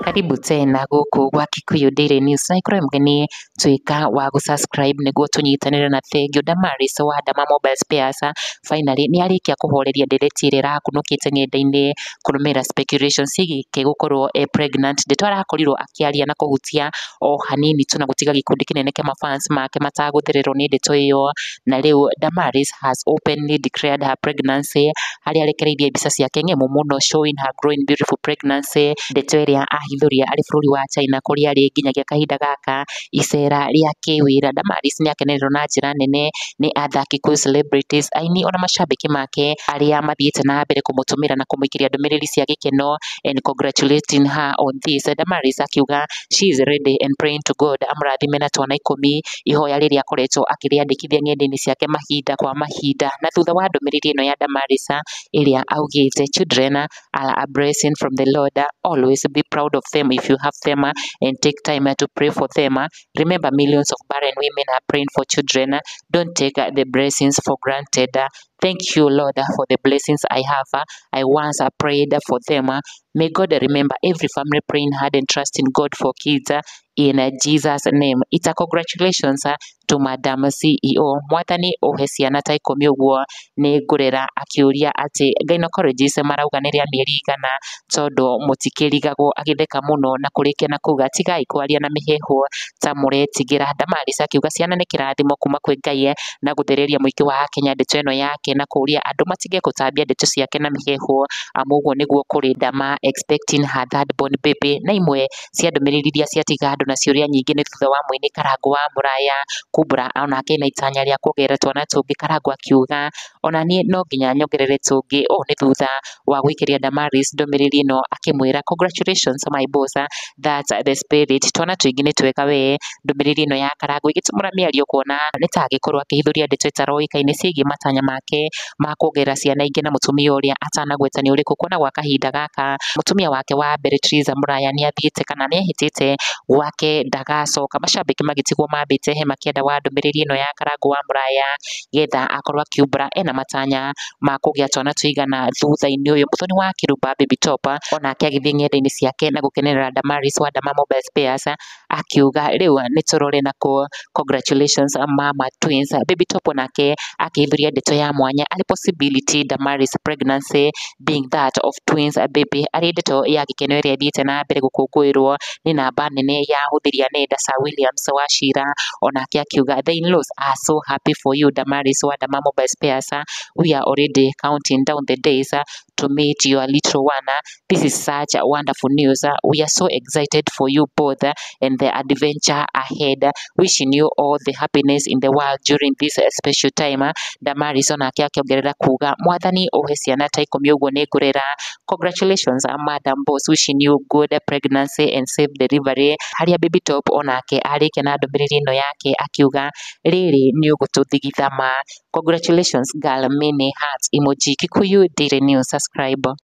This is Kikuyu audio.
Karibu tena gũkũ gwa Kikuyu Daily News, na ikorwo mũgeni tuĩka wa gũ-subscribe nĩguo tũnyitanĩre. Na thengiũ Damaris wa Dama Mobile Spares finally nĩ arĩkia kũhoreria ndereti ĩrĩa ĩrakunũkĩte ng'enda-inĩ kũrũmĩrĩra speculations ciĩgiĩ gũkorwo e pregnant. Ndeto arakorirwo akĩaria na kũhutia o hanini tu na gũtiga gĩkundi kĩnene kĩa mafans make matagũthererwo nĩ ndeto ĩyo. Na rĩu Damaris has openly declared her pregnancy, harĩa arekereirie mbica ciake ng'emu mũno showing her growing beautiful pregnancy, ndeto ĩrĩa ahithũria arĩ bũrũri wa China kũrĩa arĩ nginyagia kahinda gaka icera rĩa kĩwĩra. Damaris nĩ akenererwo na njĩra nene nĩ athaki, Kikuyu celebrities, aini ona macambĩki make arĩa mathiĩte na mbere kũmũtũmĩra na kũmũikĩria ndũmĩrĩri cia gĩkeno and congratulating her on this. Damaris akiuga she is ready and praying to God amũrathime na twana 10, ihoya rĩrĩa akoretwo akĩrĩandĩkithia ng'enda-inĩ ciake mahinda kwa mahinda. Na thutha wa ndũmĩrĩri ĩno ya Damaris ĩrĩa augĩte, "Children are a blessing from the Lord. Always be proud of them if you have them and take time to pray for them. Remember, millions of barren women are praying for children. Don't take the blessings for granted. Thank you, Lord, for the blessings I have. I once prayed for them. May God remember every family praying hard and trusting God for kids in Jesus' name." It's a congratulations to Madam CEO. Mwathani ũhe ciana ta 10 ũguo nĩ ngũrera. Akĩũria atĩ gynecologist marauga nĩ rĩa mĩeri igana tondũ mũtikĩrigagwo, agĩtheka mũno na kũrĩkia na kuga tigai kwaria na mĩheehũ ta mũretigĩra. Damaris akiuga ciana nĩ kĩrathimo kuma kwĩ Ngai na gũthereria mũingĩ wa Kenya ndeto ĩno yake na kũria andũ matige gũtambia ndeto ciake na mĩheehũ, amu ũguo nĩguo kũrĩ. Dama expecting her third born baby. Na imwe cia ndũmĩrĩri iria ciatiga andũ na ciũria nyingĩ nĩ thutha wa mũini Karangũ wa Mũraya kumbũra onake ena itanya rĩa kuongerera twana tũngĩ. Karangũ akiuga, "Ona niĩ no nginya nyongerere tũngĩ." Ũũ nĩ thutha wa gũikĩria Damaris ndũmĩrĩri ĩno akĩmwĩra, "Congratulations, my boss, that's the spirit, twana tũingĩ nĩ twega we." Ndũmĩrĩri ĩno ya Karangũ ĩgĩtumũra mĩario kuona nĩ ta angĩkorwo akĩhithũria ndeto ĩtaroĩkaine ciĩgiĩ matanya make ma kuongerera ciana ingĩ na mũtumia ũrĩa atanagweta nĩ ũrĩkũ, kuona gwa kahinda gaka mũtumia wake wa mbere Triza Mũraya nĩ athiĩte kana nĩ ehĩtĩte gwake ndagacoka. Macambĩki magĩtigwo mambĩte hema kĩanda wa ndũmĩrĩri ĩno ya Karangũ wa Mũraya getha akorwo akiumbũra ena matanya ma kũgĩa twana tũigana thutha-inĩ ũyũ. Mũthoni wa Kĩrumba Baby Top onake agĩthiĩ ng'enda-inĩ ciake na gũkenerera Damaris wa Dama Mobile Spares, akiuga, "Rĩu nĩ tũrore nako, congratulations, mama twins." Baby Top onake akĩhithũria ndeto ya mwanya arĩ possibility Damaris pregnancy being that of twins baby, arĩ ndeto ya gĩkeno ĩrĩa ĩthiĩte na mbere gũkũngũĩrwo nĩ namba nene ya ahũthĩri a nenda. Sir Williams wa Shira onake akiuga, "The in-laws are so happy for you, Damaris wa Dama Mobile Spares. We are already counting down the days to meet your little one. This is such a wonderful news. We are so excited for you both and the adventure ahead. Wishing you all the happiness in the world during this special time." Damaris onake akĩongerera kuga, "Mwathani ũhe ciana ta 10 ũguo nĩ ngũrera. Congratulations, madam boss, wishing you good pregnancy and safe delivery." Harĩa Baby Top onake arĩkia na ndũmĩrĩri ĩno yake akiuga, "Rĩrĩ nĩ ũgũtũthigitha ma. Congratulations, girl, many hearts emoji." Kikuyu Daily News, subscribe.